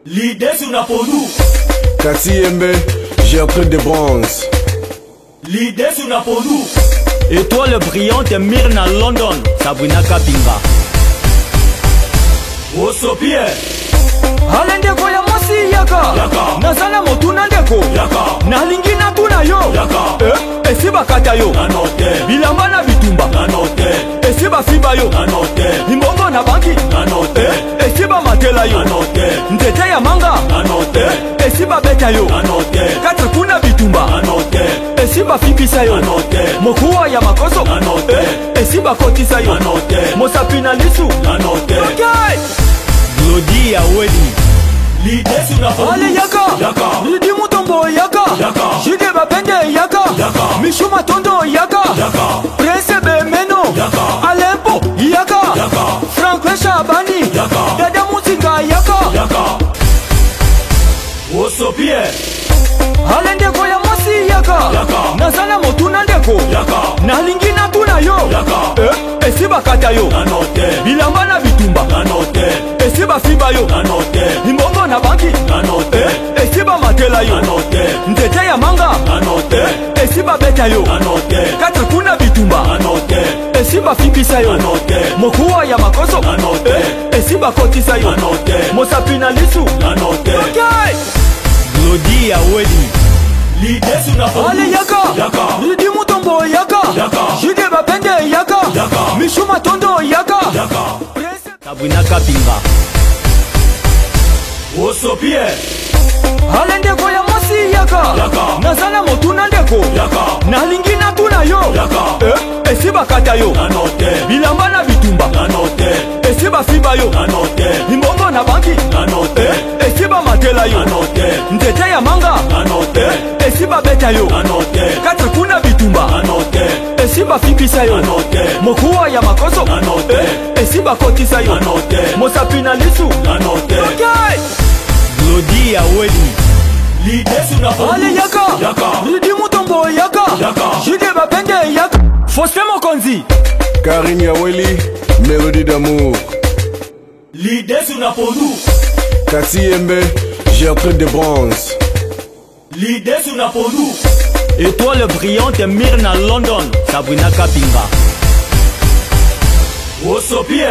Lidesu na pondu. Cathy Yembe, Gertrude de Bronze. Lidesu na pondu. Étoile brillante Myrna London, Sabrina Kapinga. Osopie. Ale ndeko ya mwasi yaka, Yaka. Naza na motuna ndeko. Yaka. Nalingi natuna yo. Yaka. Eh, esi bakata yo. Nano te. Bilamba na bitumba. Nano te. Esi bafiba yo. Nano te. Imbongo na banki. Nano te. Eh, esi bamatela yo. Nano te. Nzete ya manga. Nano te. Eh, esi babeta yo. Nano te. Katre kuna bitumba. Nano te. Esi bafibisa yo. Nano te. Mokuwa ya makoso. Nano te. Eh, esi bakotisa yo. Nano te. Mosapi na lisu. Nano te. Okay. Glodi ya Wedi. Lidesu na pondu. Ale yaka. Yaka. Lidi Mutombo yaka. Yaka. Jide Bapende yaka. Yaka. Michou Matondo yaka. Yaka. Prince Bemeno. Yaka. Alempo yaka. Yaka. Franklin Shabani. Yaka. Dada Mutinga yaka. Yaka. Osopie. Ale ndeko ya mwasi yaka. Yaka. Naza na motuna ndeko. Yaka. Nalingi natuna yo. Yaka. Eh, esi bakata yo. Nano te. Bilamba na bitumba. Nano te. Esi bafiba yo. Nano te. Imbongo na banki. Nano te. Eh, esi bamatela yo. Nano te. Nzete ya manga. Nano te. Eh, esi babeta yo. Nano te. Katre kuna bitumba. Nano te. Esi bafibisa yo. Nano te. Mokuwa ya makoso. Nano te. Eh, esi bakotisa yo. Nano te. Mosapi na lisu. Nano te. Okay. Glodi ya Wedi. Lidesu na pondu. Ale yaka. Yaka. Lidi Mutombo yaka. Yaka. Jide Bapende yaka. Yaka. Michou Matondo yaka. Yaka. Prince Sabrina Kapinga. Osopie. Ale ndeko ya mwasi yaka. Yaka. Naza na motuna ndeko. Yaka. Nalingi natuna yo. Yaka. Eh, esi bakata yo. Nano te. Bilamba na bitumba. Nano te. Esi bafiba yo. Nano te. Imbongo na banki. Nano te. Eh, esi bamatela yo. Nano te. Nzete ya manga. Nano te. Eh, esi babeta yo. Nano te. Katre kuna bitumba. Nano te. Esi bafibisa yo. Nano te. Mokuwa ya makoso. Nano te. Eh, esi bakotisa yo. Nano te. Mosapi na lisu. Nano te. Okay. Glodi ya Wedi. Lidesu na pondu. Ale yaka. Yaka. Lidi Mutombo yaka. Yaka. Jide Bapende yaka. Faustin Mokonzi. Karine Yaweli, Mélodie d'amour. Lidesu na pondu. Cathy Yembe, Gertrude de Bronze. Lidesu na pondu. Étoile brillante Myrna London, Sabrina Kapinga. Osopie.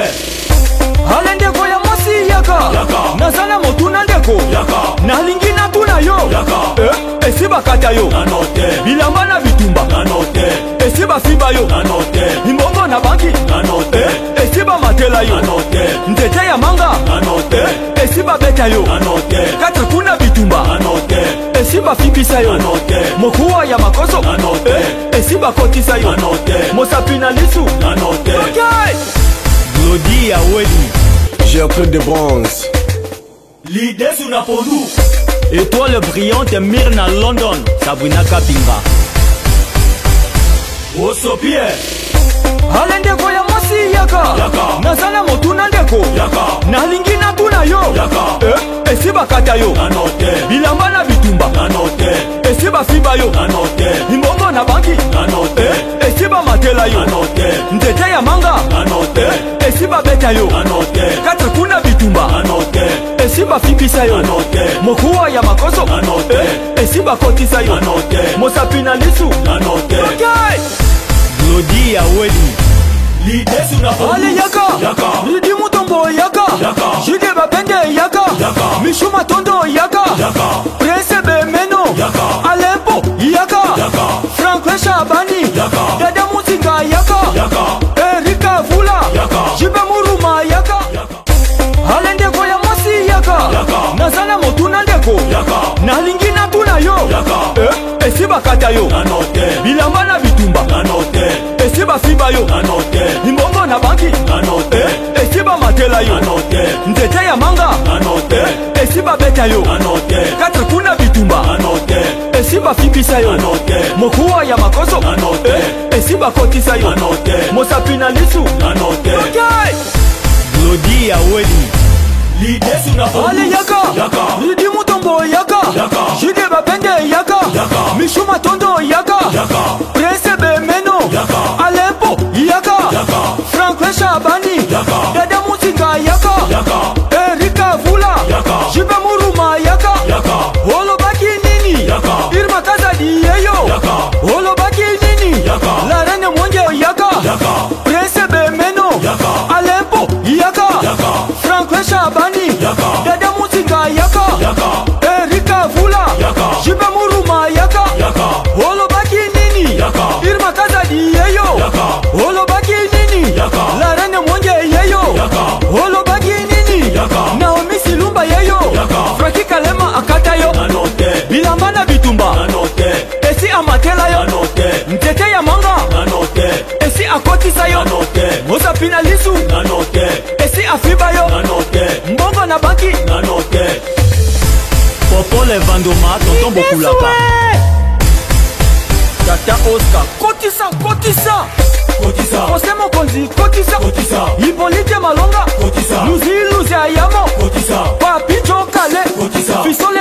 Ale ndeko ya mwasi yaka. Yaka. Naza na motuna ndeko. Yaka. Nalingi natuna yo. Yaka. Eh, esi bakata yo. Nano te. Bilamba na bitumba. Nano te. Esi bafiba yo. Nano te. Imbongo na banki. Nano te. Eh, esi bamatela yo. Nano te. Nzete ya manga. Nano te. Eh, esi babeta yo. Nano te. Katre kuna bitumba. Nano te. Esi bafibisa yo. Nano te. Mokuwa ya makoso. Nano te. Eh, esi bakotisa yo. Nano te. Mosapi na lisu. Nano te. Okay. Glodi ya Wedi. Gertrude de Bronze. Lidesu na pondu. Étoile brillante Myrna London, Sabrina Kapinga. Osopie. Ale ndeko ya mwasi yaka. Yaka. Naza na motuna ndeko. Yaka. Nalingi natuna yo. Yaka. Eh, esi bakata yo. Nano te. Bilamba na bitumba. Nano te. Esi bafiba yo. Nano te. Imbongo na banki. Nano te. Eh, esi bamatela yo. Nano te. Nzete ya manga. Nano te. Eh, esi babeta yo. Nano te. Katre kuna bitumba. Nano te. Esi bafibisa yo. Nano te. Mokuwa ya makoso. Nano te. Eh, esi bakotisa yo. Nano te. Mosapi na lisu. Nano te. Okay. Glodi ya Wedi. Lidesu na pondu. Ale yaka. Yaka. Lidi Mutombo yaka. Yaka. Jide Bapende yaka. Yaka. Michou Matondo yaka. Yaka. Prince Bemeno. Yaka. Alempo yaka. Yaka. Franklin Shabani. Yaka. Dada Mutinga yaka. Yaka. Erika Vula. Yaka. Jibe Muruma yaka. Yaka. Ale ndeko ya mwasi yaka. Yaka. Naza na motuna ndeko. Yaka. Nalingi natuna yo. Yaka. Eh, esi bakata yo. Nano te. Bilamba na bitumba. Nano te. Esi bafiba yo. Nano te. Imbongo na banki. Nano te. Eh, esi bamatela yo. Nano te. Nzete ya manga. Nano te. Eh, esi babeta yo. Nano te. Katre kuna bitumba. Nano te. Esi bafibisa yo. Nano te. Mokuwa ya makoso. Nano te. Eh, esi bakotisa yo. Nano te. Mosapi na lisu. Nano te. Okay. Glodi ya Wedi. Lidesu na pondu. Ale yaka. Yaka. Lidi Mutombo yaka. Yaka. Jide Bapende yaka. Yaka. Michou Matondo yaka. Yaka. Prince Bemeno. Yaka. Alempo yaka. Yaka. Franklin Shabani. Yaka. Dada Mutinga yaka. Yaka. Erika Vula. Yaka. Jibe Muruma. Fisole Vandoma, tonton Bokulaka. Tata Oscar, kotisa, kotisa. Kotisa. José Mokonzi, kotisa. Kotisa. Hippolyte Malonga. Kotisa. Luzi Luzi Ayamo. Kotisa. Papi Jokale. Kotisa. Fisole.